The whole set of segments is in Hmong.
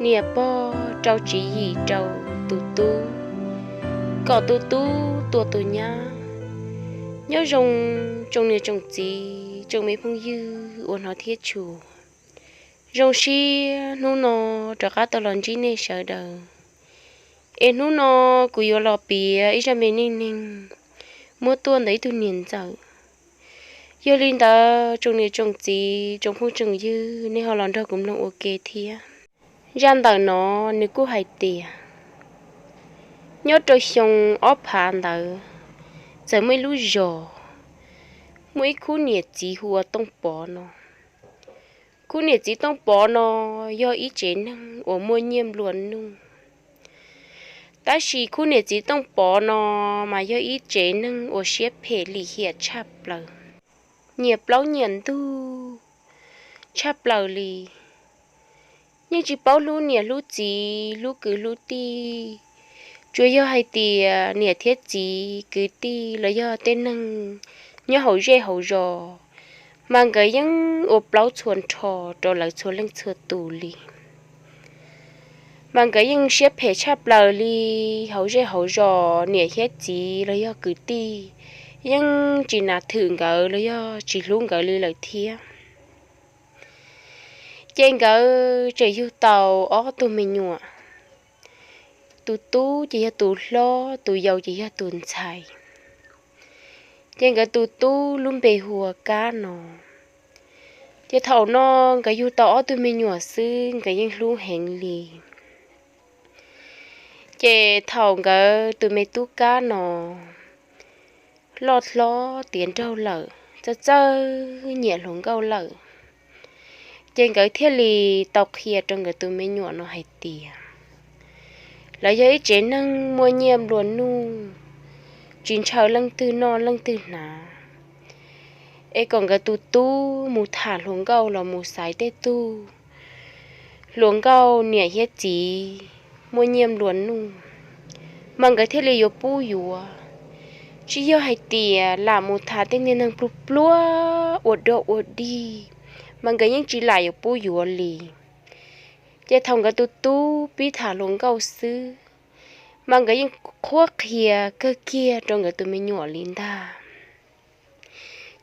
Niam pog rau tswv yim rau tus tub, kom tus tub tua tus nyab. Nyob zoo tsoom niam tsoom txiv tsoom me phooj ywg uas hnov thiab tshua. Zoo siab hnub no rov qab tau los ntsib nej sawv daws. Es hnub no kuv yuav los piav ib zaj me neej neeg muab tuaj ntawm ib tug niam ntxawm. Yog li ntawd tsoom niam tsoom txiv tsoom phooj tsoom ywg nej ho los nrog kuv mloog ua ke thiab. Zaj ntawm no nws kuj hais tias, nyob rau xyoo ob phav ntawd, txawm muaj ib lub zos, muaj ib khub niam txiv hu ua Tooj Pov no. Khub niam txiv Tooj Pov no yog ib tsev neeg uas muaj nyiaj nplua nuj. Tab sis khub niam txiv Tooj Pov no mas yog ib tsev neeg uas siab phem lim hiam tshaj plaws, nyiam plaub nyiam ntug tshaj plaws li. Yeej tsis paub hlub niam hlub txiv hlub kwv hlub tij. Tsuas yog hais tias niam thiab txiv kwv tij los yog tej neeg nyob hauv zej hauv zos, mas nkawd yeej ua plaub txhua nrho rau lawv txhua leej txhua tus li. Mas nkawd yeej siab phem tshaj plaws li. Hauv zej hauv zos niam thiab txiv los yog kwv tij yeej tsis nas thwm nkawd los yog tsis hlub nkawd li lawm thiab. Ces nkawd tseem yug tau ob tug me nyuam. Tus tub ces yog tus hlob, tus yau ces yog tus ntxhais. Ces nkawd tus tub lub npe hu ua Kab no. Ces thaum no nkawd yug tau ob tug me nyuam xwb nkawd yeej hlub heev li. Ces thaum nkawd tus me tub Kab no loj hlob tiav nraug lawm, txawj txawj nyiam hluas nkauj lawm, ces nkawd thiaj li tau qhia rau nkawd tus me nyuam no hais tias lawv yog ib tsev neeg muaj nyiaj nplua nuj, tsis ntshaw leej twg noj leej twg hnav, es kom nkawd tus tub mus tham hluas nkauj los mus xaiv tej tug hluas nkauj niam thiab txiv muaj nyiaj nplua nuj, mas nkawd thiaj li yuav pub yuav. Tsis yog hais tias lam mus tham tej niag neeg pluag pluag ua dog ua dig, mas nkawd yeej tsis lam yuav pub yuav li. Ces thaum nkawd tus tub pib tham hluas nkauj xwb, mas nkawd yeej qhuab qhia kawg kiag rau nkawd tus me nyuam li ntag.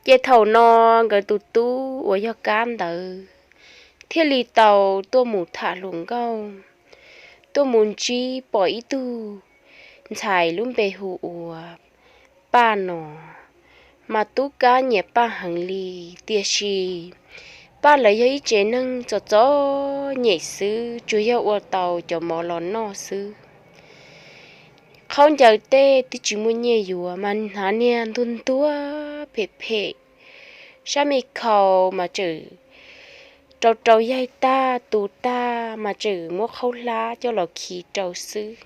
Ces thaum no nkawd tus tub uas yog Kab ntawd thiaj li tau tuaj mus tham hluas nkauj, tuaj mus ntsib pom ib tug ntxhais lub npe hu ua Paj no, mas tub Kab nyiam Paj heev li, tiam sis Paj lawv yog ib tsev neeg txom txom nyem xwb, tsuas yog ua tau cov mov los noj xwb. Qhaub ncaws tej twb tsis muaj nyiaj yuav, mas hnav niag ntuag ntuag phem phem, sab me khau mas tseem rau rau yaig tag tu tag mas tseem muab qhaub hlab coj los khi rau xwb.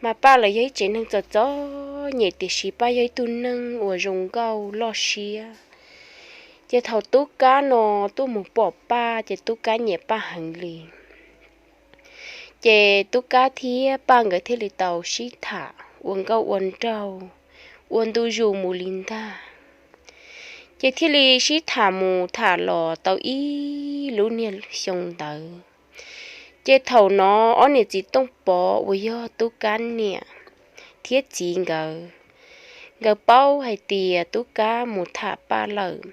Mas Paj lawv yog ib tsev neeg txom txom nyem tiam sis Paj yog ib tug neeg uas zoo nkauj loj siab. Ces thaum tub Kab no tuaj mus pom Paj ces tub Kab nyiam Paj heev li. Ces tub Kab thiab Paj nkawd thiaj li tau sib tham ua nkauj ua nraug, ua ntu zus mus li ntag. Ces thiaj li sib tham mus tham los tau ib lub niag xyoo ntawd. Ces thaum no ob niam txiv Tooj Pov uas yog tub Kab niam thiab txiv nkawd, nkawd paub hais tias tub Kab mus tham Paj lawm,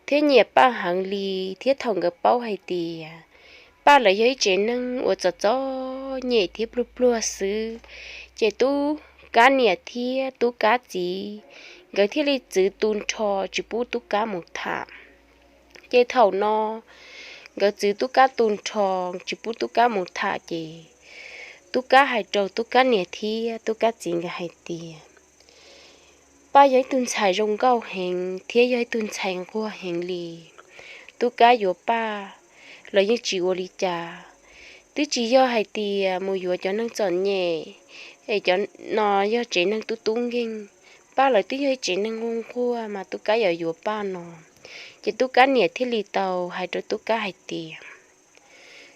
thiab nyiam Paj heev li, thiab thaum nkawd paub hais tias Paj lawv yog ib tsev neeg uas txom txom nyem thiab pluag pluag xwb, ces tub Kab niam thiab tub Kab txiv nkawd thiaj li txwv tu nrho tsis pub tub Kab mus tham. Ces thaum no nkawd txwv tub Kab tu nrho tsis pub tub Kab mus tham ces tub Kab hais rau tub Kab niam thiab tub Kab txiv nkawd hais tias Paj yog ib tug ntxhais zoo nkauj heev thiab yog ib tug ntxhais nquag heev li. Tub Kab yuav Paj los yeej tsis ua li cas, twb tsis yog hais tias mus yuav cov neeg txom nyem, es cov no yog tsev neeg tub tub nkeeg. Paj lawv twb yog ib tsev neeg nquag nquag mas tub Kab yuav yuav Paj no. Ces tub Kab niam thiaj li tau hais rau tub Kab hais tias,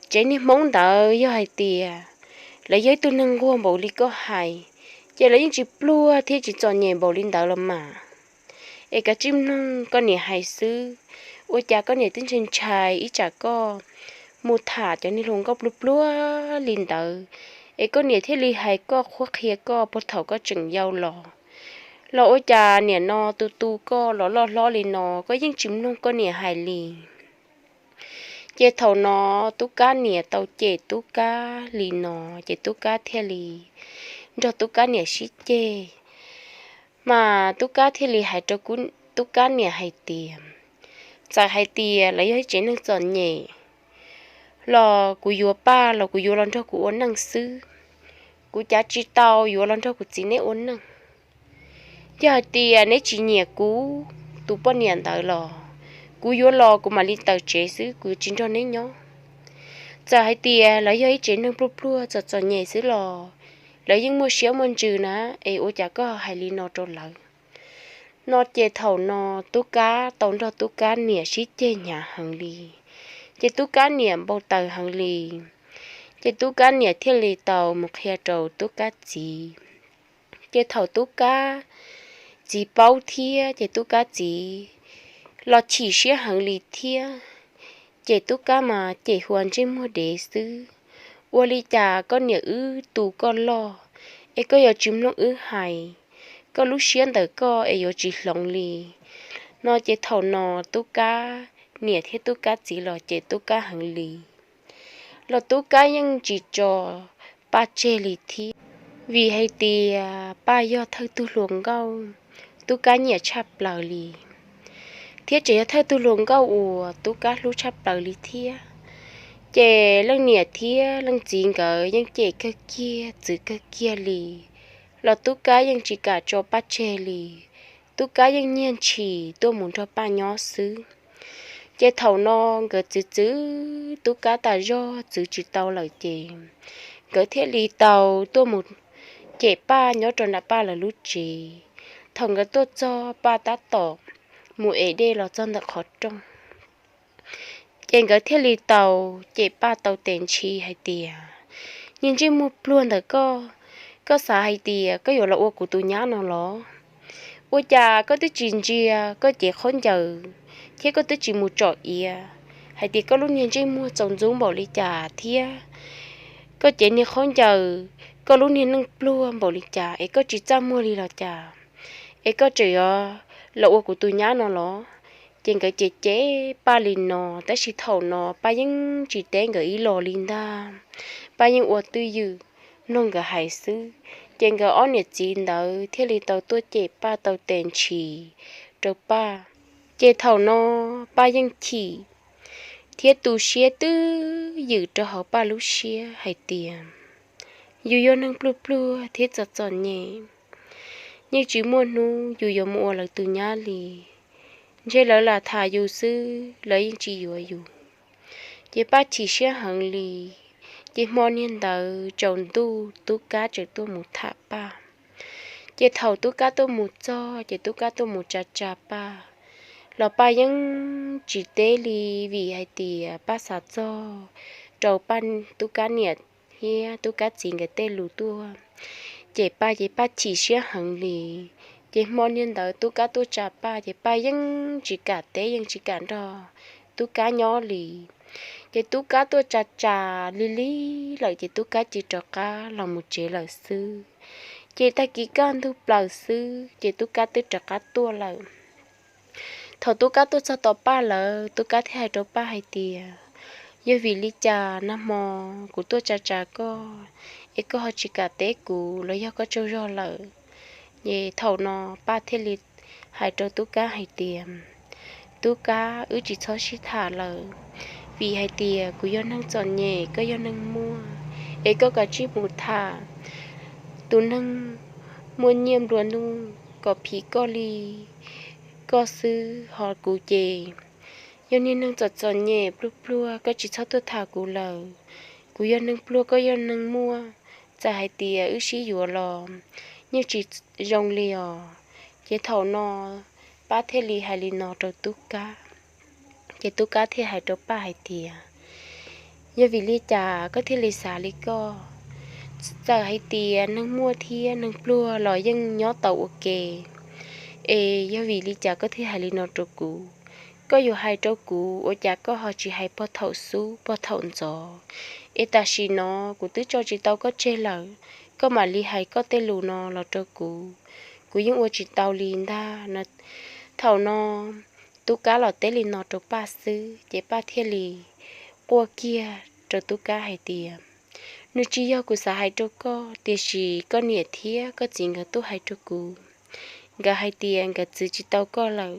tsev niag Hmoob ntawd yog hais tias lawv yog ib tug neeg nquag npaum li koj hais, ces lawv yeej tsis pluag thiab tsis txom nyem npaum li ntawd los mas. Es kav tsij mloog koj niam hais xwb, ua cas koj niam twb ntshai ntshai ib tsam koj mus tham cov niag hluas nkauj pluag pluag li ntawd, es koj niam thiaj li hais koj qhuab qhia koj puag thaum koj tseem yau los. Los ua cas niam no tu tu koj los loj hlob li no koj yeej tsis mloog koj niam hais li. Ces thaum no Tub Kab niam tau cem Tub Kab li no, ces Tub Kab thiaj li nrog Tub Kab niam sib ceg. Mas Tub Kab thiaj li hais rau Tub Kab niam hais tias, txawm hais tias lawv yog ib tsev neeg txom nyem los kuv yuav Paj los kuv yuav los nrog kuv ua neej xwb. Kuv cav tsis tau yuav los nrog kuv txiv neb ua neej. Yog hais tias neb tsis nyiam kuv tus poj niam ntawd los kuv yuav los kuv mam li tawm tsev xwb, kuv tsis nrog neb nyob. Txawm hais tias lawv yog ib tsev neeg pluag pluag txom txom nyem xwb los lawv yeej muaj siab muaj ntsws na, es ua cas koj hais li no rau lawv? No ces thaum no Tub Kab tau nrog Tub Kab niam sib ceg hnyav heev li, ces Tub Kab niam npau taws heev li. Ces Tub Kab niam thiaj li tau mus qhia rau Tub Kab txiv. Ces thaum Tub Kab txiv paub thiab ces Tub Kab txiv los chim siab heev li thiab. Ces Tub Kab mas cem hu ua ntsej muag dev xwb. Ua li cas koj niam wb tu koj loj es koj yuav tsis mloog wb hais, koj lub siab ntawm koj es yuav tsis hloov li. No ces thaum no Tub Kab niam thiab Tub Kab txiv los cem Tub Kab heev li. Los Tub Kab yeej tsis tso Paj tseg li thiab, vim hais tias Paj yog thawj tug hluas nkauj Tub Kab nyiam tshaj plaws li, thiab tseem yog thawj tug hluas nkauj uas Tub Kab hlub tshaj plaws li thiab. Ces leej niam thiab leej txiv nkawd yeej cem kawg kiag txwv kawg kiag li, los Tub Kab yeej tsis kam tso Paj tseg li. Tub Kab yeej nyiag ntshis tuaj mus nrog Paj nyob xwb. Ces thaum no nkawd txwv txwv Tub Kab tas zog txwv tsis tau lawm ces nkawd thiaj li tau tuaj mus cem Paj nyob rau nram Paj lawv lub tsev. Thaum nkawd tuaj txog Paj tab tom mus ev dej los txog ntawm qhov rooj, ces nkawd thiaj li tau cem Paj tau tes ntshis hais tias, niag ntsej muag pluag ntawm koj, koj xav hais tias koj yuav los ua kuv tus nyab no los? Ua cas koj twb tsis ntsia koj cev khaub ncaws thiab koj twb tsis mus tsom iav hais tias koj lub niag ntsej muag txaus ntxub npaum li cas thiab koj cev niag khaub ncaws, koj lub niag neej pluag npaum li cas es koj tsis txaj muag li los cas, es koj tseem yuav los ua kuv tus nyab no los? Ces nkawd cem cem Paj li no, tab sis thaum no Paj yeej tsis teb nkawd ib los li ntag. Paj yeej ua twj ywm mloog nkawd hais xwb. Ces nkawd ob niam txiv ntawd thiaj li tau tuaj cem Paj tau tes ntshis rau Paj. Ces thaum no Paj yeej chim thiab tu siab twj ywm rau hauv Paj lub siab hais tias, yus yog neeg pluag pluag thiab txom txom nyem, yeej tsis muaj hnub yus yuav mus ua lawv tus nyab li. Ntshe lawv lam tham yus xwb, lawv yeej tsis yuav yus. Ces Paj chim siab heev li. Ces hmo niag ntawd tsaus ntuj Tub Kab tseem tuaj mus tham Paj. Ces thaum Tub Kab tuaj mus txog ces Tub Kab tuaj mus tsa tsa Paj, los Paj yeej tsis teb li, vim hais tias Paj xav txog rau Paj, Tub Kab niam thiab Tub Kab txiv nkawd tej lus tuaj cem Paj ces Paj chim siab heev li. Ces hmo niag ntawd Tub Kab tuaj tsa Paj ces Paj yeej tsis kam teb yeej tsis kam nrog Tub Kab nyob li. Ces Tub Kab tuaj tsa tsa li li lawm ces Tub Kab cia rov qab los mus tsev lawm xwb. Ces tag kis kaj ntug plaws xwb ces Tub Kab twb rov qab tuaj lawm. Thaum Tub Kab tuaj txog tom Paj lawm, Tub Kab thiaj hais rau Paj hais tias, yog vim li cas nag hmo kuv tuaj tsa tsa koj es koj ho tsis kam teb kuv los yog koj tsaug zog lawm? Ces thaum no Paj thiaj li hais rau Tub Kab hais tias, Tub Kab, wb tsis txhob sib tham lawm, vim hais tias kuv yog neeg txom nyem koj yog neeg muaj, es koj kav tsij mus tham tus neeg muaj nyiaj nplua nuj kom phim koj li koj xwb, ho kuv ces yog niag neeg txom txom nyem pluag pluag, koj tsis txhob tuaj tham kuv lawm. Kuv yog neeg pluag koj yog neeg muaj, txawm hais tias wb sib yuav los yeej tsis zoo li os. Ces thaum no Paj thiaj li hais li no rau Tub Kab. Ces Tub Kab thiaj hais rau Paj hais tias, yog vim li cas koj thiaj li xav li koj? Txawm hais tias neeg muaj thiab neeg pluag los yeej nyob tau ua ke, es yog vim li cas koj thiaj hais li no rau kuv? Koj yuav hais rau kuv ua cas koj ho tsis hais puag thaum xub puag thaum ntxov? Es tam sim no kuv twb tso tsis tau koj tseg lawm, koj mam li hais koj tej lus no los rau kuv, kuv yeej ua tsis tau li ntag no. Thaum no Tub Kab los teb li no rau Paj xwb ces Paj thiaj li quaj kiag rau Tub Kab hais tias, nws tsis yog kuv xav hais rau koj, tiam sis koj niam thiab koj txiv nkawd tuaj hais rau kuv. Nkawd hais tias nkawd txwv tsis tau koj lawm,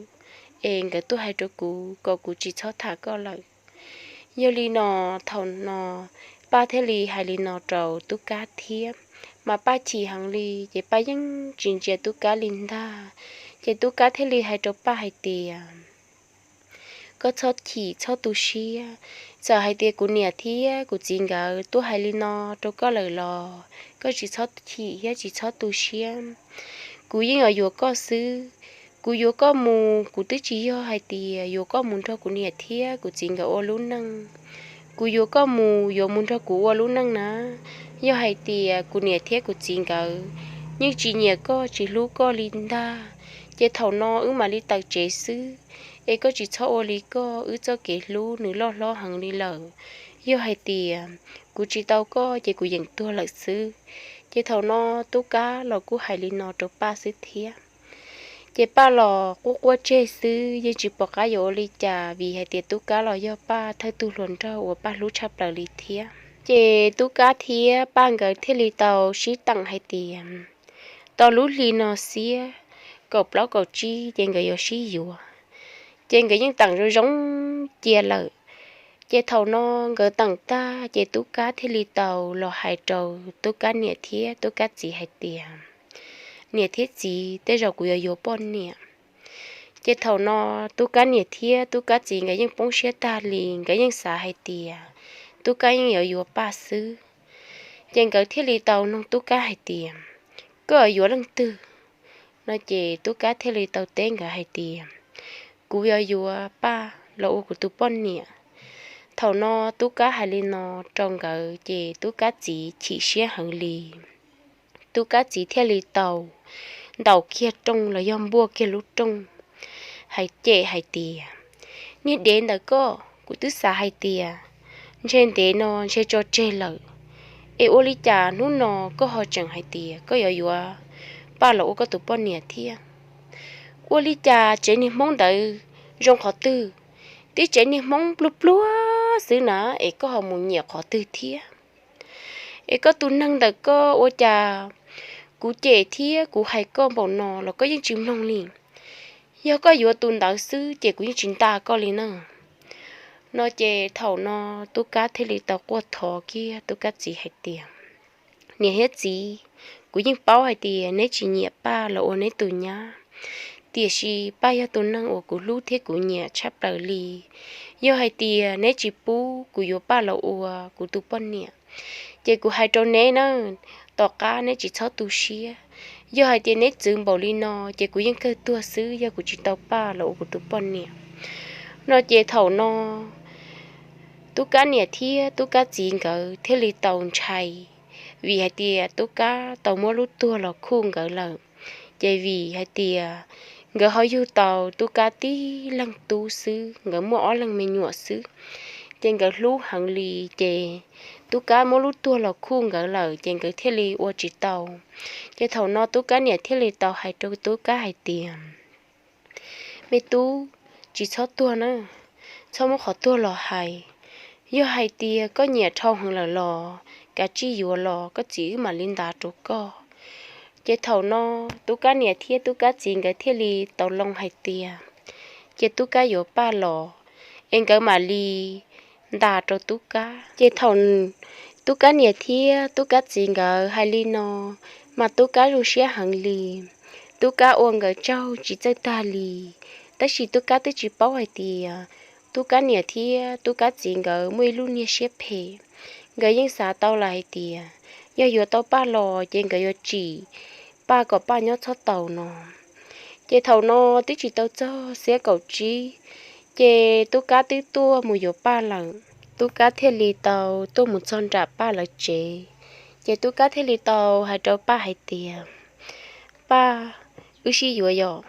es nkawd tuaj hais rau kuv kom kuv tsis txhob tham koj lawm. Yog li no, thaum no Paj thiaj li hais li no rau Tub Kab thiab, mas Paj chim heev li ces Paj yeej tsis ntsia Tub Kab li ntag. Ces Tub Kab thiaj li hais rau Paj hais tias, koj txhob chim txhob tu siab, txawm hais tias kuv niam thiab kuv txiv nkawd tuaj hais li no rau koj lawm los koj tsis txhob chim thiab tsis txhob tu siab. Kuv yeej yuav yuav koj xwb. Kuv yuav koj mus kuv twb tsis yog hais tias yuav koj mus nrog kuv niam thiab kuv txiv nkawd ua lub neej. Kuv yuav koj mus yuav mus nrog kuv ua lub neej na. Yog hais tias kuv niam thiab kuv txiv nkawd yeej tsis nyiam koj tsis hlub koj li ntag, ces thaum no wb mam li tawm tsev xwb. Es koj tsis txhob ua li koj, wb txoj kev hlub nws loj hlob heev li lawm. Yog hais tias kuv tsis tau koj ces kuv yeem tuag lawm xwb. Ces thaum no Tub Kab los kuj hais li no rau Paj xwb thiab. Ces Paj los quaj quaj tseg xwb, yeej tsis pom qab yuav ua li cas vim hais tias Tub Kab los yog Paj thawj tug hluas nraug uas Paj hlub tshaj plaws li thiab. Ces Tub Kab thiab Paj nkawd thiaj li tau sib teem hais tias, tau lub hli no xiab kaum plaub kaum tsib ces nkawd yuav sib yuav. Ces nkawd yeej teem zoo zoo cia lawm. Ces thaum no nkawd teem tag ces Tub Kab thiaj li tau los hais rau Tub Kab niam thiab Tub Kab txiv hais tias, niam thiab txiv, tej zaum kuv yuav yuav poj niam. Ces thaum no Tub Kab niam thiab Tub Kab txiv nkawd yeej poob siab tag li, nkawd yeej xav hais tias Tub Kab yeej yuav yuav Paj xwb. Ces nkawd thiaj li tau nug Tub Kab hais tias, koj yuav yuav leej twg? No ces Tub Kab thiaj li tau teb nkawd hais tias, kuv yuav yuav Paj los ua kuv tus poj niam. Thaum no Tub Kab hais li no rau nkawd ces Tub Kab txiv chim siab heev li. Tub Kab txiv thiaj li tau ntaus kiag rooj los yog npuaj kiag lub rooj, hais cem hais tias, niag dev ntawm koj, kuv twb xav hais tias ntshe ntev no ntshe tso tseg lawm, es ua li cas hnub no koj ho tseem hais tias koj yuav yuav Paj los ua koj tus poj niam thiab? Ua li cas tsev niag Hmoob ntawd zoo qhov twg? Tib tsev niag Hmoob pluag pluag xwb na, es koj ho mus nyiam qhov twg thiab? Es koj tus neeg ntawm koj ua cas kuv cem thiab kuv hais koj npaum no los koj yeej tsis mloog li. Yog koj yuav tus ntawd xwb ces kuv yeej tsis nta koj li na. No ces thaum no Tub Kab thiaj li tau quaj thov kiag Tub Kab txiv hais tias, niam thiab txiv, kuv yeej paub hais tias neb tsis nyiam Paj los ua neb tus nyab, tiam sis Paj yog tus neeg uas kuv hlub thiab kuv nyiam tshaj plaws li. Yog hais tias neb tsis pub kuv yuav Paj los ua kuv tus poj niam, ces kuv hais rau neb na, tom qab neb tsis txhob tu siab. Yog hais tias neb txwv npaum li no ces kuv yeej kawg tuag xwb yog kuv tsis tau Paj los ua kuv tus poj niam. No ces thaum no Tub Kab niam thiab Tub Kab txiv nkawd thiaj li tau ntshai, vim hais tias Tub Kab tau muab lub tuag los khuj nkawd lawm. Ces vim hais tias nkawd ho yug tau Tub Kab tib leeg tub xwb, nkawd muaj ob leeg me nyuam xwb, ces nkawd hlub heev li. Ces Tub Kab muab lub tuag los khuj nkawd lawm ces nkawd thiaj li ua tsis tau. Ces thaum no Tub Kab niam thiaj li tau hais rau Tub Kab hais tias, me tub, tsis txhob tuag na, txhob muab qhov tuag los hais. Yog hais tias koj nyiam dhau heev lawm los kav tsij yuav los koj txiv wb mam li ntas rau koj. Ces thaum no Tub Kab niam thiab Tub Kab txiv nkawd thiaj li tau loo hais tias, cia Tub Kab yuav Paj los es nkawd mam li ntas rau Tub Kab. Ces thaum Tub Kab niam thiab Tub Kab txiv nkawd hais li no, mas Tub Kab zoo siab heev li. Tub Kab ua nkawd tsaug tsis txawj tag li, tab sis Tub Kab twb tsis paub hais tias Tub Kab niam thiab Tub Kab txiv nkawd muaj ib lub niag siab phem. Nkawd yeej xav tau lawm hais tias yog yuav tau Paj los ces nkawd yuav tsim Paj kom Paj nyob txhob taus no. Ces thaum no twb tsis tau txog xiab kaum tsib, ces Tub Kab twb tuaj mus yuav Paj lawm. Tub Kab thiaj li tau tuaj mus txog nram Paj lawv tsev. Ces Tub Kab thiaj li tau hais rau Paj hais tias, Paj, wb sib yuav yom?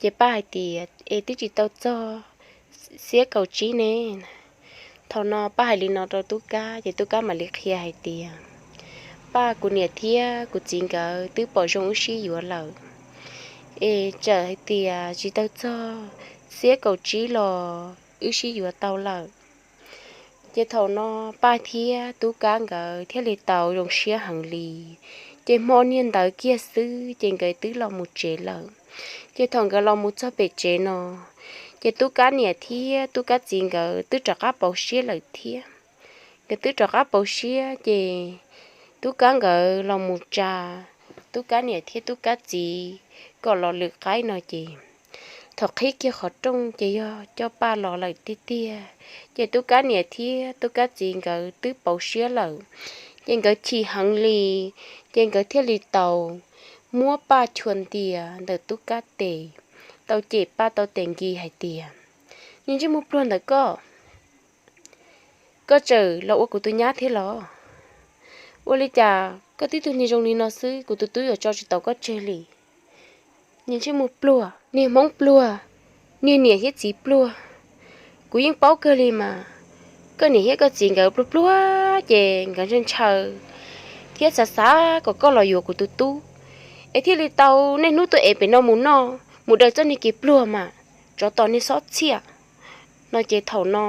Ces Paj hais tias, es twb tsis tau txog xiab kaum tsib ne. Thaum no Paj hais li no rau Tub Kab ces Tub Kab mam li qhia hais tias, Paj, kuv niam thiab kuv txiv nkawd twb pom zoo wb sib yuav lawm, es txawm hais tias tsis tau txog xiab kaum tsib los wb sib yuav tau lawm. Ces thaum no Paj thiab Tub Kab nkawd thiaj li tau zoo siab heev li. Ces hmo niag ntawd kiag xwb ces nkawd twb los mus tsev lawm. Ces thaum nkawd los mus txog pem tsev no, ces Tub Kab niam thiab Tub Kab txiv nkawd twb rov qab pauv siab lawm thiab. Nkawd twb rov qab pauv siab ces Tub Kab nkawd los mus tsa Tub Kab niam thiab Tub Kab txiv kom los lwm qaib no ces thaum qhib kiag qhov rooj ces yog coj Paj los lawm tiag tiag. Ces Tub Kab niam thiab Tub Kab txiv nkawd twb pauv siab lawm, ces nkawd chim heev li. Ces nkawd thiaj li tau muab Paj chua ntias ntawm Tub Kab tes, tau cem Paj tau tes nkis hais tias, Niag ntsej muag pluag ntawd koj, koj tseem los ua kuv tus nyab thiab los? Ua li cas koj tib tug niag zoo li no xwb kuv tus tub yuav tso tsis tau koj tseg li. Niag ntsej muag pluag, niag hmoob pluag, niag niam thiab txiv pluag. Kuv yeej paub kawg li mas, koj niam thiab koj txiv nkawd pluag pluag ces nkawd ntshaw ntshaw thiab xav xav kom koj los yuav kuv tus tub, es thiaj li tau niaj hnub tuaj ev pem no mus noj mus daws txoj niag kev pluag mas, tsov tom niag xob txhiaj. No ces thaum no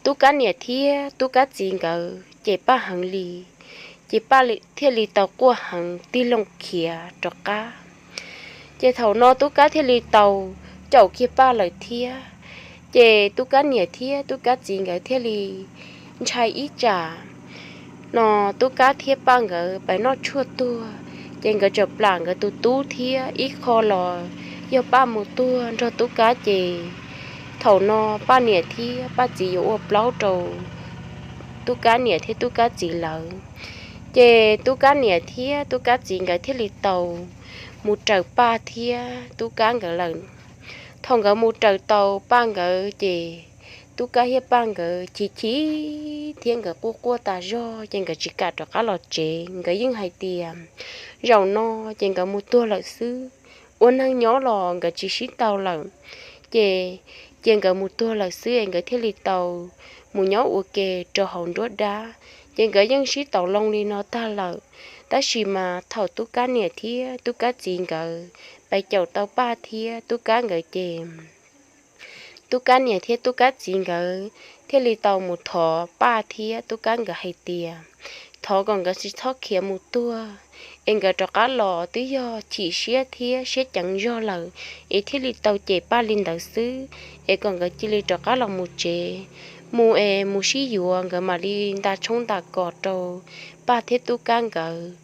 Tub Kab niam thiab Tub Kab txiv nkawd cem Paj heev li, ces Paj thiaj li tau quaj heev tig loo khiav rov qab. Ces thaum no Tub Kab thiaj li tau caum kiag Paj lawm thiab. Ces Tub Kab niam thiab Tub Kab txiv nkawd thiaj li ntshai ib tsam no Tub Kab thiab Paj nkawd pais noj tshuaj tuag, ces nkawd tseem plam nkawd tus tub thiab ib qho los yog Paj mus tuag nrog Tub Kab ces thaum no Paj niam thiab Paj txiv yuav ua plaub rau Tub Kab niam thiab Tub Kab txiv lawv. Ces Tub Kab niam thiab Tub Kab txiv nkawd thiaj li tau mus raws Paj thiab Tub Kab nkawd lawm. Thaum nkawd mus raws tau Paj nkawd ces Tub Kab thiab Paj nkawd chim chim thiab nkawd quaj quaj tas zog ces nkawd tsis kam rov qab los tsev. Nkawd yeej hais tias zaum no ces nkawd mus tuag lawm xwb, ua neeg nyob los nkawd tsis sib tau lawm, ces cia nkawd mus tuag lawm xwb es nkawd thiaj li tau mus nyob ua ke rau hauv nruab dab. Ces nkawd yeej sib tau loo li no tag lawm. Tab sis mas thaum Tub Kab niam thiab Tub Kab txiv nkawd pais caum tau Paj thiab Tub Kab nkawd ces Tub Kab niam thiab Tub Kab txiv nkawd thiaj li tau mus thov Paj thiab Tub Kab nkawd hais tias thov kom nkawd tsis txhob khiav mus tuag, es nkawd rov qab los twb yog chim siab thiab siab ceev zog lawm, es thiaj li tau cem Paj li ntawd xwb, es kom nkawd cia li rov qab los mus tsev, mus es mus sib yuav nkawd mam li nta tshoob nta kos rau Paj thiab Tub Kab nkawd.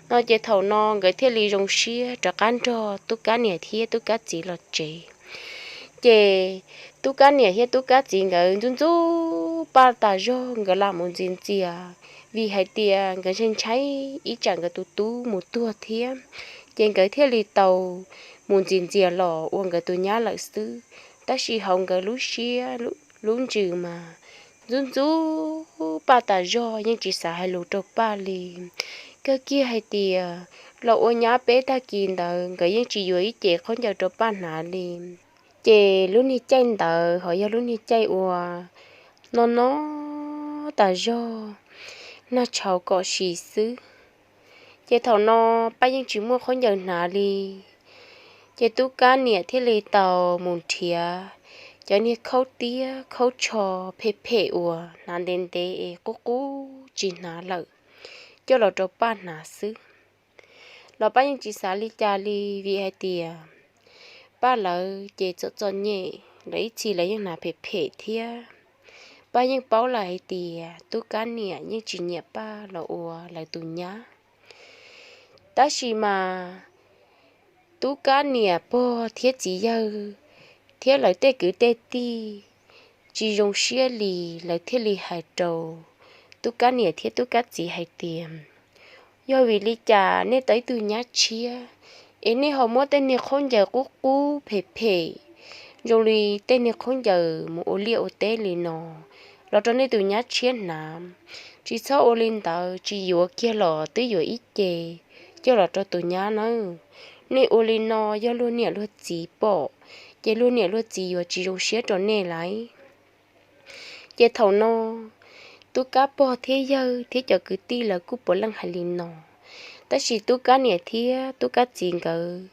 No ces thaum no nkawd thiaj li zoo siab rov qab nrog Tub Kab niam thiab Tub Kab txiv los tsev. Ces Tub Kab niam thiab Tub Kab txiv nkawd ntxub ntxub Paj tas zog nkawd lam mus ntxias ntxias, vim hais tias nkawd ntshai ntshai ib tsam nkawd tus tub mus tuag thiab, ces nkawd thiaj li tau mus ntxias ntxias los ua nkawd tus nyab lawm xwb. Tab sis hauv nkawd lub siab lub ntsws mas ntxub ntxub Paj tas zog yeej tsis xav hais lus rau Paj li. Kawg kiag hais tias los ua nyab peb tag kis ntawd nkawd yeej tsis yuav ib ce khaub ncaws rau Paj hnav li. Ces lub niag caij ntawd ho yog lub niag caij uas no no tas zog nag tshauv kom si xwb. Ces thaum no Paj yeej tsis muaj khaub ncaws hnav li. Ces Tub Kab niam thiaj li tau mus nrhiav cov niag khaub tiab khaub tsho phem phem uas hnav ntev ntev es qub qub tsis hnav lawm coj los rau Paj hnav xwb. Los Paj yeej tsis xav li cas li vim hais tias Paj lawv ces txom txom nyem, lawv ib txhis lawv yeej hnav phem phem thiab. Paj yeej paub lawm hais tias Tub Kab niam yeej tsis nyiam Paj los ua lawv tus nyab. Tab sis mas Tub Kab niam pog thiab txiv yawg thiab lawv tej kwv tej tij tsis zoo siab li, lawv thiaj li hais rau Tub Kab niam thiab Tub Kab txiv hais tias, yog vim li cas nej tau ib tug nyab tshiab es nej ho muab tej niag khaub ncaws qub qub phem phem zoo li tej niag khaub ncaws mus ua liaj ua teb li no los rau nej tus nyab tshiab hnav? Tsis txhob ua li ntawd, tsis yuav kiag los twb yuav ib ce coj los rau tus nyab nawb. Nej ua li no yog luag niam luag txiv pom ces luag niam luag txiv yuav tsis zoo siab rau nej lauj. Ces thaum no tub kab pog thiab yawg thiab cov kwv tij lawv kuj puav leej hais li no, tab sis tub kab niam thiab tub kab txiv nkawd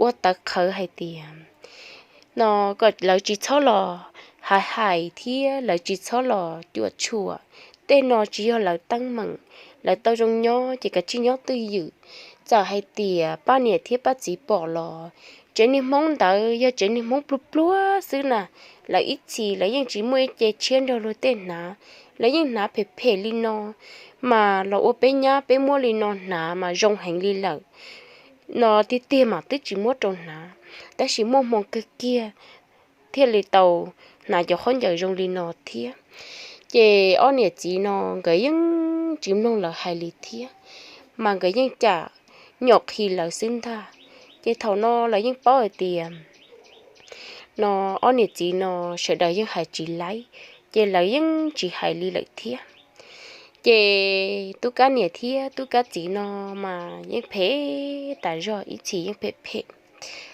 ua tawv qhawv hais tias no kom lawv tsis txhob los hais hais thiab lawv tsis txhob los cuam tshuam. Tej no tsis yog lawv teeb meem, lawv tau zoo nyob ces kav tsij nyob twj ywm. Txawm hais tias pab niam thiab pab txiv pom los tsev niag Hmoob ntawd yog tsev niag Hmoob pluag pluag xwb na, lawv ib txhis lawv yeej tsis muaj ib ce tshiab nrog luag tej hnav, lawv yeej hnav phem phem li no, mas los ua peb nyab peb muab li no hnav mas zoo heev li lawm. No tiag tiag mas twb tsis muab rau hnav, tab sis muaj hmoo kawg kiag thiaj li tau hnav cov khaub ncaws zoo li no thiab. Ces ob niam txiv no nkawd yeej tsis mloog lawv hais li thiab, mas nkawd yeej cam nyom qhi lawv xwb ntag. Ces thaum no lawv yeej paub hais tias no ob niam txiv no sawv daws yeej hais tsis laib, ces lawv yeej tsis hais li lawm thiab. Ces tub kab niam thiab tub kab txiv no mas yeej phem tas zog, ib txhis yeej phem phem.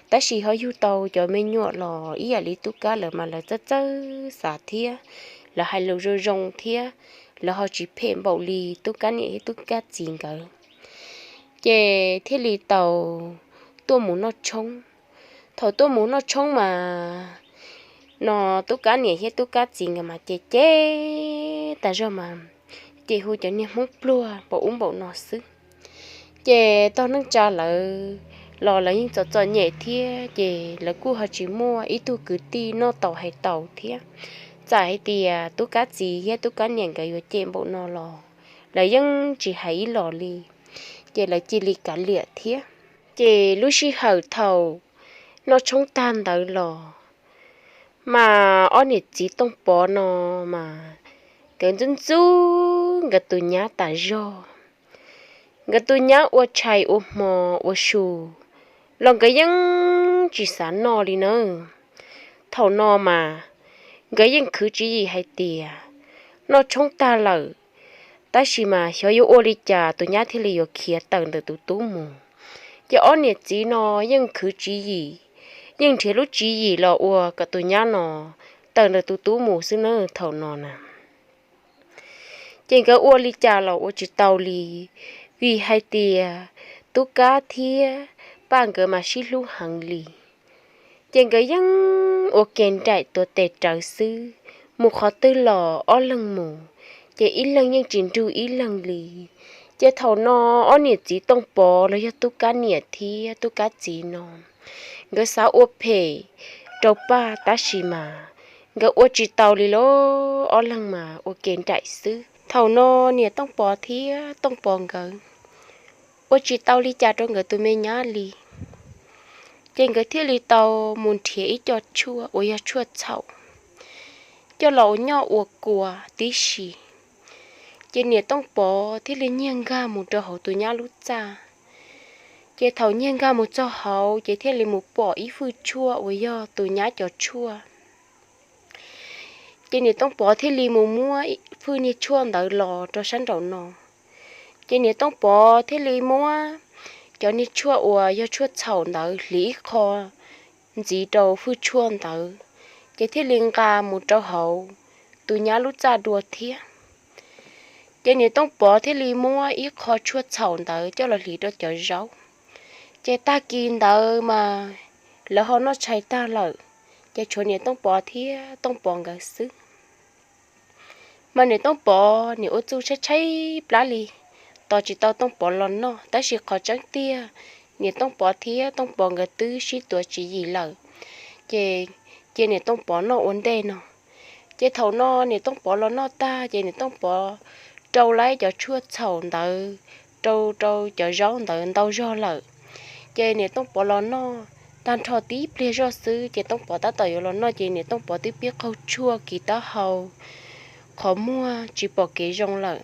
Tab sis ho yug tau cov me nyuam los ib yam li tub kab lawv mas lawv txawj txawj xav thiab, lawv hais lus zoo zoo thiab, lawv ho tsis phem npaum li tub kab niam thiab tub kab txiv nkawd. Ces thiaj li tau tuaj mus noj tshoob. Thaum tuaj mus noj tshoob mas no tub kab niam thiab tub kab txiv nkawd mas cem cem tas zog mas, ces hu cov niag Hmoob pluag npaum ub npaum no xwb. Ces tog neej tsa lawv los lawv yeej txom txom nyem thiab, ces lawv kuj ho tsis muaj ib tug kwv tij noj tau hais taus thiab. Txawm hais tias tub kab txiv thiab tub kab niam nkawd yuav cem npaum no los lawv yeej tsis hais ib los li, ces lawv cia li kav liam thiab. Ces lub sij hawm thaum noj tshoob tag ntawd los mas ob niam txiv Tooj Pov no mas nkawd ntxub ntxub nkawd tus nyab tas zog. Nkawd tus nyab ua tshais ua hmo ua su los nkawd yeej tsis xav noj li nawb. Thaum no mas nkawd yeej khwv tswv yim hais tias noj tshoob tag lawm, tab sis mas xyov yuav ua li cas tus nyab thiaj li yuav khiav tawm ntawm tus tub mus. Ces ob niam txiv no yeej khwv tswv yim, yeej nrhiav lub tswv yim los ua kom tus nyab no tawm ntawm tus tub mus xwb na thaum no na. Ces nkawd ua li cas los ua tsis tau li, vim hais tias tub kab thiab paj nkawd mas sib hlub heev li. Ces nkawd yeej ua ke nraim tuav tes rawv xwb, mus qhov twg los ob leeg mus, ces ib leeg yeej tsis nrug ib leeg li. Ces thaum no ob niam txiv Tooj Pov los yog tub kab niam thiab tub kab txiv no, nkawd xav ua phem rau paj tab sis mas nkawd ua tsis tau li lauj, ob leeg mas ua ke nraim xwb. Thaum no niam Tooj Pov thiab Tooj Pov nkawd ua tsis tau li cas rau nkawd tus me nyab li, ces nkawd thiaj li tau mus nrhiav ib co tshuaj uas yog tshuaj txhaum coj los ua noj ua kua tib si. Ces niam Tooj Pov thiaj li nyiag nkag mus rau hauv tus nyab lub txaj. Ces thaum nyiag nkag mus txog hauv ces thiaj li mus pom ib fwj tshuaj uas yog tus nyab cov tshuaj. Ces niam Tooj Pov thiaj li mus muab fwj niag tshuaj ntawd los rau sab nraum no. Ces niam Tooj Pov thiaj li muab cov niag tshuaj uas yog tshuaj txhaum ntawd hliv ib qho ntxiv rau fwj tshuaj ntawd, ces thiaj li nqa mus rau hauv tus nyab lub txaj dua thiab. Ces niam Tooj Pov thiaj li muab ib qho tshuaj txhaum ntawd coj los hliv rau cov zaub. Ces tag kis ntawd mas lawv ho noj tshais tag lawm, ces tshuav niam Tooj Pov thiab Tooj Pov nkawd xwb. Mas niam Tooj Pov niam ua txuj tshaib tshaib plab li, tos tsis tau Tooj Pov los noj, tab sis qhov tseeb tiag niam Tooj Pov thiab Tooj Pov nkawd twb sib tuav tswv yim lawm, ces cia niam Tooj Pov noj ua ntej no. Ces thaum no niam Tooj Pov los noj tag ces niam Tooj Pov rau lawm cov tshuaj txhaum ntawd rau rau cov zaub ntawd ntau zog lawm. Ces niam Tooj Pov los noj tag nrho tib pliag zoj xwb ces Tooj Pov tab tom yuav los noj ces niam Tooj Pov twb pib qaug tshuaj kis taub hau, qhov muag tsis pom kev zoo lawm.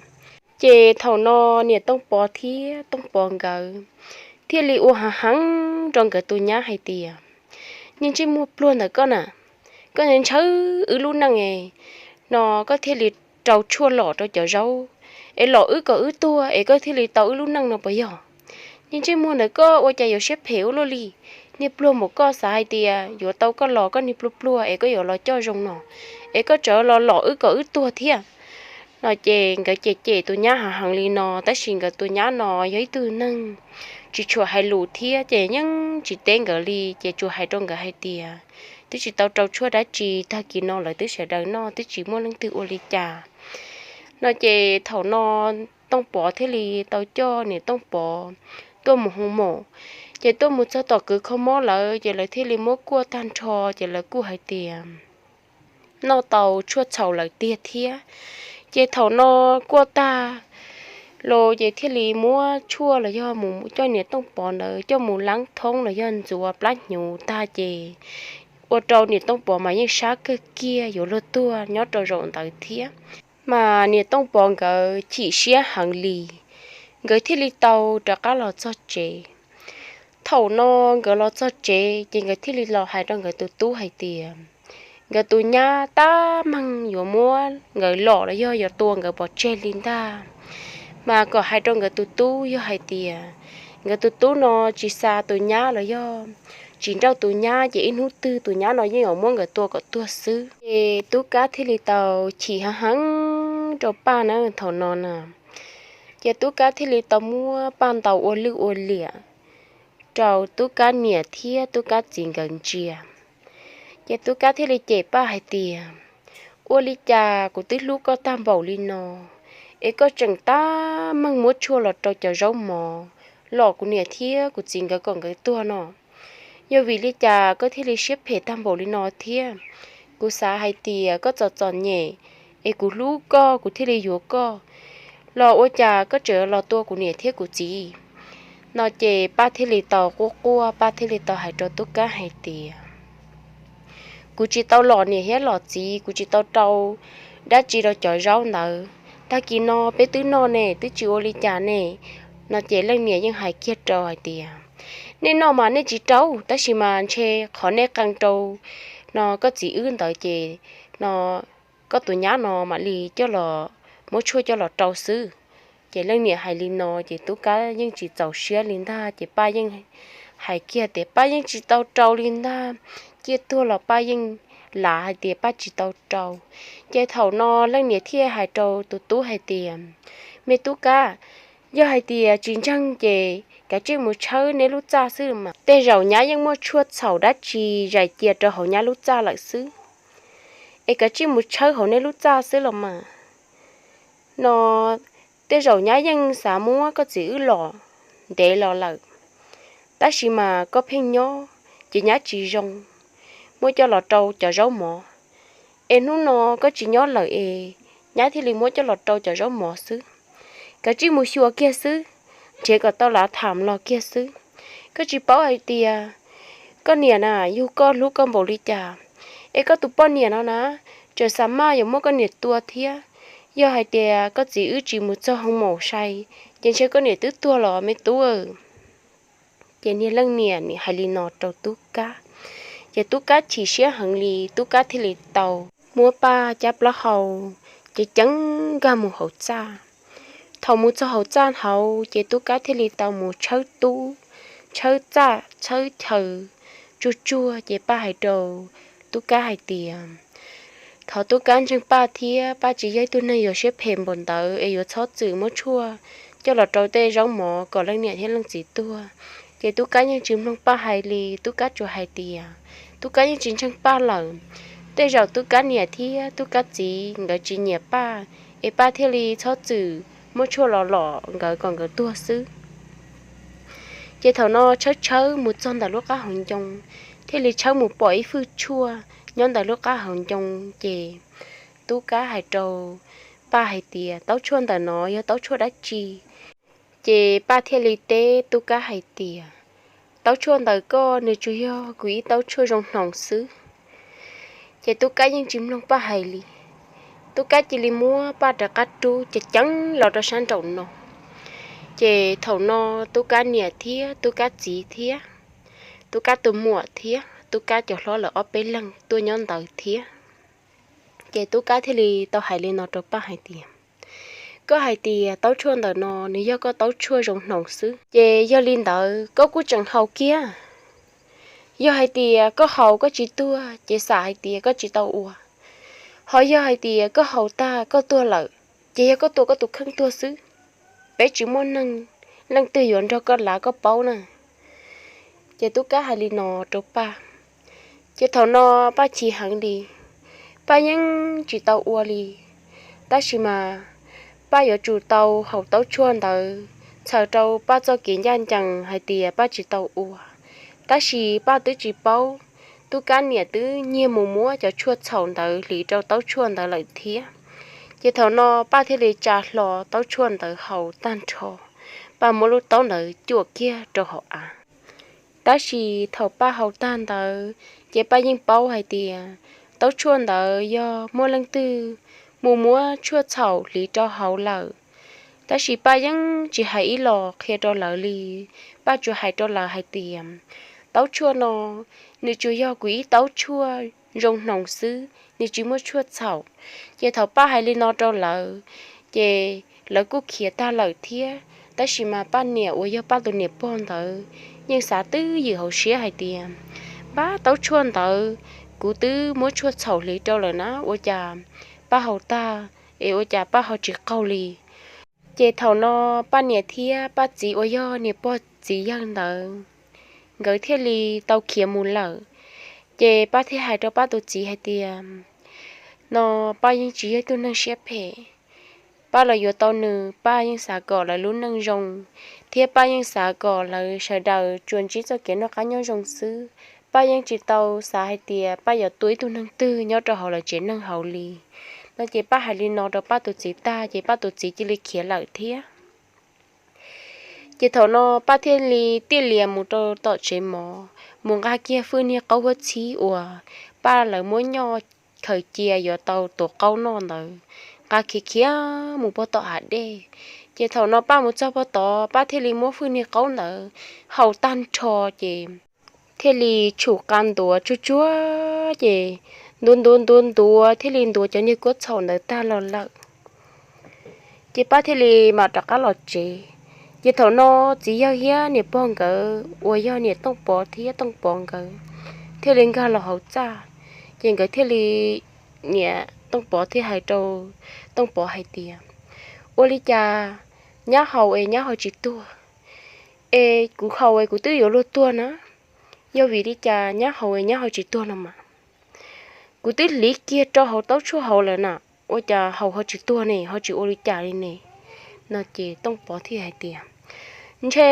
Ces thaum no niam Tooj Pov thiab Tooj Pov nkawd thiaj li ua hav heev rau nkawd tus nyab hais tias, Niag ntsej muag pluag ntawm koj na, koj ntshaw wb lub neej no koj thiaj li rau tshuaj lom rau cov zaub es lom wb kom wb tuag es koj thiaj li tau wb lub neej no puas yog? Niag ntsej muag ntawm koj ua cas yuav siab phem ua luaj li? niag pluag npaum koj xav hais tias yuav tau koj los koj niag pluag pluag es koj yuav los coj zoo no, es koj tseem los lom wb kom wb tuag thiab. No ces nkawd cem cem tus nyab heev heev li no, tab sis nkawd tus nyab no yog ib tug neeg tsis tshua hais lus thiab ces yeej tsis teb nkawd li, ces tsuas hais rau nkawd hais tias twb tsis tau rau tshuaj dab tsi, tag kis no lawv twb sawv daws noj twb tsis muaj leej twg ua li cas. No ces thaum no Tooj Pov thiaj li tau coj niam Tooj Pov tuaj mus hoo maum. Ces tuaj mus txog tom kwv kho mob lawm ces lawv thiaj li muab kuaj tag nrho, ces lawv kuj hais tias noj tau tshuaj txhaum lawm tiag thiab. Ces thaum no kuaj tag los ces thiaj li muab tshuaj los yog mus coj niam Tooj Pov ntawd coj mus leeb thoob los yog ntxuav plab hnyuv tag ces ua rau niam Tooj Pov mas yeej sab kawg kiag yuav luag tuag nyob rau zaum ntawd thiab. Mas niam Tooj Pov nkawd chim siab heev li, nkawd thiaj li tau rov qab los txog tsev. Thaum no nkawd los txog tsev ces nkawd thiaj li los hais rau nkawd tus tub hais tias nkawd tus nyab tab meeg yuav muab nkawd lom los yog yuav tua nkawd pov tseg li ntag, mas kom hais rau nkawd tus tub, yog hais tias nkawd tus tub no tsis xa tus nyab los yog tsis nrauj tus nyab ces ib hnub twg tus nyab no yeej yuav muab nkawd tua kom tuag xwb. Ces Tub Kab thiaj li tau chim heev heev rau Paj na thaum no na. Ces Tub Kab thiaj li tau muab Paj ntaus ua lwj ua liam rau Tub Kab niam thiab Tub Kab txiv nkawd ntsia. Ces Tub Kab thiaj li cem Paj hais tias, ua li cas kuv twb hlub koj tag npaum li no, es koj tseem tab meeg muab tshuaj los rau cov zaub mov lom kuv niam thiab kuv txiv nkawd kom nkawd tuag no? Yog vim li cas koj thiaj li siab phem tag npaum li no thiab? Kuv xav hais tias koj txom txom nyem, es kuv hlub koj kuv thiaj li yuav koj, los ua cas koj tseem los tua kuv niam thiab kuv txiv? No ces Paj thiaj li tau quaj quaj, Paj thiaj li tau hais rau Tub Kab hais tias, kuv tsis tau lom niam thiab lom txiv, kuv tsis tau rau dab tsi rau cov zaub ntawd. Tag kis no peb twb noj ne, twb tsis ua li cas ne. No ces leej niam yeej hais kiag rau hais tias, nej noj mas nej tsis rau, tab sis mas ntshe qhov nej qee rau no koj txiv wb ntawd ces no koj tus nyab no mam li coj los muab tshuaj coj los rau xwb. Ces leej niam hais li no ces Tub Kab yeej tsis txaus siab li ntag, ces Paj yeej hais kiag tias Paj yeej tsis tau rau li ntag, ciaj tuag los Paj yeej lav hais tias Paj tsis tau rau. Ces thaum no leej niam thiaj hais rau tus tub hais tias, me Tub Kab, yog hais tias tsis ntseeg ces kav tsij mus tshawb neb lub txaj xwb mas, tej zaum nyab yeej muaj tshuaj txhaum dab tsi zais cia rau hauv nyab lub txaj lawm xwb, es kav tsij mus tshawb hauv neb lub txaj xwb los mas. No tej zaum nyab yeej xav muab koj txiv wb lom ntev los lawm, tab sis mas koj pheej nyob ces nyab tsis zoo, muab coj los rau cov zaub mov. Es hnub no koj tsis nyob lawm es nyab thiaj li muab coj los rau cov zaub mov xwb. Kav tsij mus xyuas kiag xwb, nrhiav kom tau lav tham los kiag xwb. Koj tsis paub hais tias koj niam na yug koj hlub koj npaum li cas, es koj tus poj niam no na tseem xav maj yuav muab koj niam tua thiab. Yog hais tias koj txiv wb tsis mus txog hoo maum sai, ces ntshe koj niam twb tuag los me tub. Ces niag leej niam nim hais li no rau Tub Kab, ces Tub Kab chim siab heev li, Tub Kab thiaj li tau muab Paj cab plaub hau ceev ceev nkag mus hauv txaj. Thaum mus txog hauv txaj hauv ces Tub Kab thiaj li tau mus tshawb tub, tshawb txaj tshawb chaw tsuag tsuag, ces Paj hais rau Tub Kab hais tias, thov Tub Kab ntseeg Paj thiab, Paj tsis yog ib tug neeg yuav siab phem npaum ntawd es yuav txhob txwm muab tshuaj coj los rau tej zaub mov kom leej niam thiab leej txiv tuag. Ces Tub Kab yeej tsis mloog Paj hais li, Tub Kab tsuas hais tias Tub Kab yeej tsis ntseeg Paj lawm. Tej zaum Tub Kab niam thiab Tub Kab txiv nkawd tsis nyiam Paj, es Paj thiaj li txhob txwm muab tshuaj los lom nkawd kom nkawd tuag xwb. Ces thaum no tshawb tshawb mus txog ntawm lub qab hauv ncoo, thiaj li tshawb mus pom ib fwj tshuaj nyob ntawm lub qab hauv ncoo, ces Tub Kab hais rau Paj hais tias, taub tshuaj ntawm no yog taub tshuaj dab tsi? Ces Paj thiaj li teb Tub Kab hais tias, taub tshuaj ntawm koj nws tsuas yog kuv ib taub tshuaj zoo hnoos xwb. Ces Tub Kab yeej tsis mloog Paj hais li, Tub Kab cia li muab Paj rov qab rub ceev ceev los rau sab nraum no. Ces thaum no Tub Kab niam thiab Tub Kab txiv thiab Tub Kab tus muam thiab Tub Kab cov hlob lawv ob peb leeg tuaj nyob ntawd thiab. Ces Tub Kab thiaj li tau hais li no rau Paj hais tias, koj hais tias taub tshuaj ntawm no nws yog koj taub tshuaj zoo hnoos xwb, ces yog li ntawd koj kuj tseem haus kiag. Yog hais tias koj haus koj tsis tuag ces xam hais tias koj tsis tau ua, ho yog hais tias koj haus tag koj tuag lawm ces yog koj tua koj tus kheej tuag xwb. Peb tsis muaj neeg leej twg yuav nrog koj lav koj paub na. Ces Tub Kab hais li no rau Paj. Ces thaum no Paj chim heev li, Paj yeej tsis tau ua li. Tab sis mas Paj yuav tsum tau haus taub tshuaj ntawd txhawm rau Paj txoj kev ncaj ncees hais tias Paj tsis tau ua. Tab sis Paj twb tsis paub, Tub Kab niam twb nyiag mus muab cov tshuaj txhaum ntawd hliv rau taub tshuaj ntawd lawm thiab. Ces thaum no Paj thiaj li tsa hlo taub tshuaj ntawd haus tag nrho, Paj muab lub taub ntawd cuam kiag rau hauv av. Tab sis thaum Paj haus tag ntawd ces Paj yeej paub hais tias taub tshuaj ntawd yog muaj leej twg mus muab tshuaj txhaum hliv rau hauv lawm. Tab sis Paj yeej tsis hais ib los qhia rau lawv li, Paj tsuas hais rau lawv hais tias, taub tshuaj no nws tsuas yog kuv ib taub tshuaj zoo hnoos xwb, nws tsis muaj tshuaj txhaum. Ces thaum Paj hais li no rau lawv, ces lawv kuj khiav tag lawm thiab. Tab sis mas Paj niam uas yog Paj tus niam pog ntawd yeej xav twb ywm hauv siab hais tias, npab taub tshuaj ntawd kuv twb muab tshuaj txhaum hliv rau lawm na, ua cas Paj haus tag es ua cas Paj ho tsis qaug li. Ces thaum no Paj niam thiab Paj txiv uas yog niam pog txiv yawg ntawd, nkawd thiaj li tau khiav mus lawm. Ces Paj thiaj hais rau Paj tus txiv hais tias, no Paj yeej tsis yog ib tug neeg siab phem. Paj los yuav tau nws, Paj yeej xav kom lawv lub neej zoo, thiab Paj yeej xav kom lawv sawv daws tsuas ntsib txoj kev noj qab nyob zoo xwb. Paj yeej tsis tau xav hais tias Paj yuav tua ib tug neeg twg nyob rau hauv lawv tsev neeg hauv li. No ces Paj hais li no rau Paj tus txiv tag ces Paj tus txiv cia li khiav lawm thiab. Ces thaum no Paj thiaj li tiaj lias mus rau tom tsev mov, mus nqa kiag fwj niag qaub huab txhib uas Paj lawv muab nyob khaws cia yuav tau tuav qaub noj ntawd, nqa khiav khiav mus pog tom hav dej. Ces thaum no Paj mus txog pog tod, Paj thiaj li muab fwj niag qaub ntawd haus tag nrho, ces thiaj li tshum qa ntuav tsuag tsuag, ces ntuav ntuav ntuav ntuav thiaj li ntuav cov niag kuab txhaum ntawd tag los lawm. Ces Paj thiaj li mam rov qab los tsev. Ces thaum no txiv yawg thiab niam pog nkawd uas yog niam Tooj Pov thiab Tooj Pov nkawd thiaj li nkag los hauv txaj. Ces nkawd thiaj li, niam Tooj Pov thiaj hais rau Tooj Pov hais tias, ua li cas nyab haus es nyab ho tsis tuag, es kuv haus es kuv twb yuav luag tuag na, yog vim li cas nyab haus es nyab ho tsis tuag no mas? Kuv twb hliv kiag rau hauv taub tshuaj hauv lawm na, ua cas haus ho tsis tuag ne, ho tsis ua li cas li ne? No ces Tooj Pov thiaj hais tias, ntshe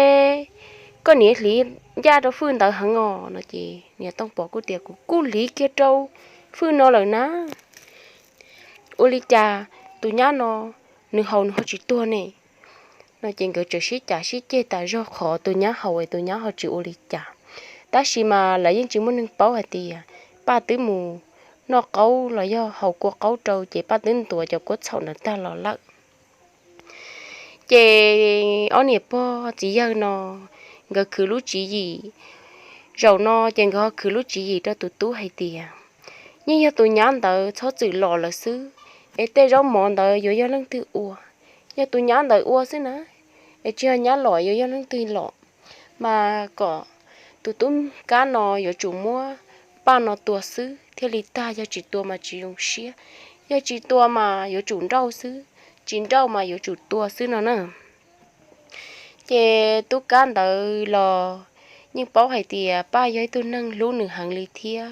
koj niam hliv ncaj rau fwj ntawd heev os. No ces niam Tooj Pov kuj tias, kuv kuj hliv kiag rau fwj no lawm na, ua li cas tus nyab no nws haus nws ho tsis tuag ne? No ces nkawd txawm sib cav sib ceg tas zog qhov tus nyab haus es tus nyab ho tsis ua li cas. Tab sis mas lawv yeej tsis muaj neeg paub hais tias Paj twb mus noj qaub los yog haus kua qaub rau ces Paj twb ntuav cov kuab txhaum ntawd tag los lawm. Ces ob niam pog txiv yawg no nkawd khwv lub tswv yim, zaum no ces nkawd ho khwv lub tswv yim rau tus tub hais tias, yeej yog tus nyab ntawd txhob txwm los lawm xwb, es tej zaub mov ntawd yuav yog leej twg ua? Yog tus nyab ntawd ua xwb na, es tsis yog nyab los yuav yog leej twg los? Mas kom tus tub kab no yuav tsum muab Paj no tua xwb thiaj li tag, yog tsis tua mas tsis zoo siab, yog tsis tua mas yuav tsum nrauj xwb, tsis nrauj mas yuav tsum tua xwb no na. Ces tub kab ntawd los yeej paub hais tias Paj yog ib tug neeg hlub nws heev li thiab,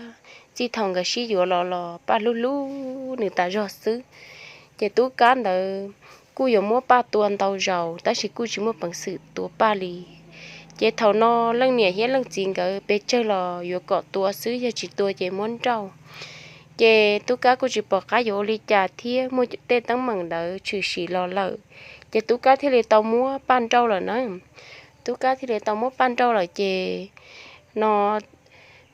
txij thaum nkawd sib yuav los los Paj hlub hlub nws tas zog xwb. Ces tub kab ntawd kuj yuav muab Paj tua ntau zaus tab sis kuj tsis muaj peev xwm tua Paj li. Ces thaum no leej niam thiab leej txiv nkawd pes tsawg los yuav kom tua xwb, yog tsis tua ces muab nrauj. Ces tub kab kuj tsis pom qab yuav ua li cas thiab, muaj tej teeb meem ntawd tshwm sim los lawm, ces tub kab thiaj li tau muab Paj nrauj lawm na. Tub kab thiaj li tau muab Paj nrauj lawm ces no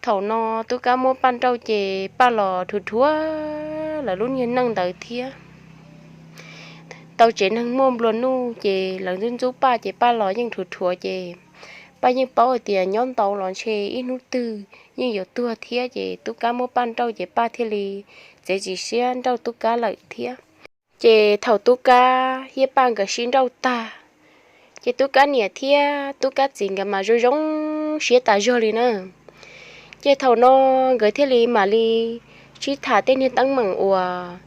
thaum no tub kab muab Paj nrauj ces Paj los dhuav dhuav lawv lub niag neej ntawd thiab. Tau tsev neeg muaj nplua nuj ces lawv ntxub ntxub Paj ces Paj los yeej dhuav dhuav ces Paj yeej paub hais tias nyob ntau los ntshe ib hnub twg yeej yuav tuag thiab, ces tub kab muab Paj nrauj ces Paj thiaj li txiav txim siab nrauj tub kab lawm thiab. Ces thaum tub kab thiab Paj nkawd sib nrauj tag, ces tub kab niam thiab tub kab txiv nkawd mas zoo zoo siab tas zog li na. Ces thaum no nkawd thiaj li mam li sib tham tej niag teeb meem uas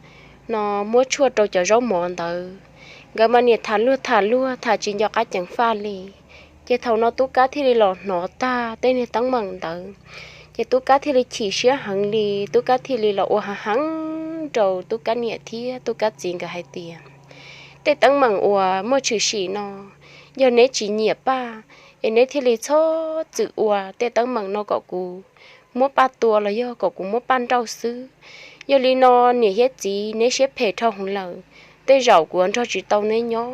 no muab tshuaj rau cov zaub mov ntawd. Nkawd mas niam tham luag tham luag tham tsis nco qab ceev faj li. Ces thaum no Tub Kab thiaj li los hnov tag tej niag teeb meem ntawd, ces Tub Kab thiaj li chim siab heev li. Tub Kab thiaj li los ua hav heev rau Tub Kab niam thiab Tub Kab txiv nkawd hais tias, tej teeb meem uas muaj tshwm sim no, yog neb tsis nyiam Paj, es neb thiaj li txhob txwm ua tej teeb meem no kom kuv muab Paj tua los yog kom kuv muab Paj nrauj xwb. Yog li no niam thiab txiv neb siab phem dhau heev lawm, tej zaum kuv yuav nrog tsis tau neb nyob.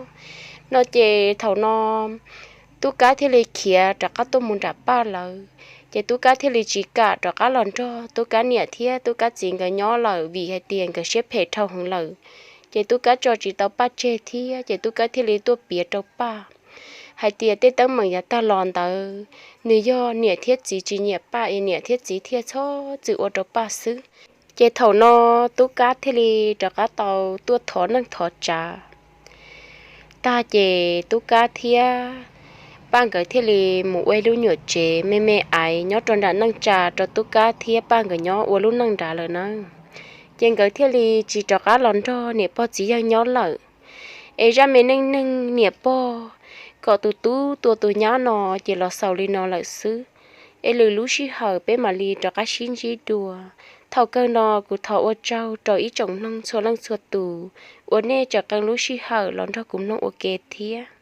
No ces thaum no Tub Kab thiaj li khiav rov qab tuaj mus nram Paj lawv, ces Tub Kab thiaj li tsis kam rov qab los nrog Tub Kab niam thiab Tub Kab txiv nkawd nyob lawm vim hais tias nkawd siab phem dhau heev lawm. Ces Tub Kab tso tsis tau Paj tseg thiab, ces Tub Kab thiaj li tuaj piav rau Paj hais tias tej teeb meem yav tag los ntawd, nws yog niam thiab txiv tsis nyiam Paj es niam thiab txiv thiaj txhob txwm ua rau Paj xwb. Ces thaum no Tub Kab thiaj li rov qab tau tuaj thov neej thov tsav tag, ces Tub Kab thiab Paj nkawd thiaj li mus ua ib lub nyuam tsev me me aiv nyob rau nram neej tsa rau Tub Kab thiab Paj nkawd nyob ua lub neej nrad lawm na. Ces nkawd thiaj li tsis rov qab los nrog niam pog txiv yawg nyob lawm. Es zaj me neej neeg niam pog kom tus tub tua tus nyab no ces los xaus li no lawm xwb. Es lwm lub sij hawm peb mam li rov qab sib ntsib dua. Thaum kawg no kuv thov ua tsaug rau ib tsoom mloog txhua leej txhua tus uas nej tseem qee lub sij hawm los nrog kuv mloog ua ke thiab.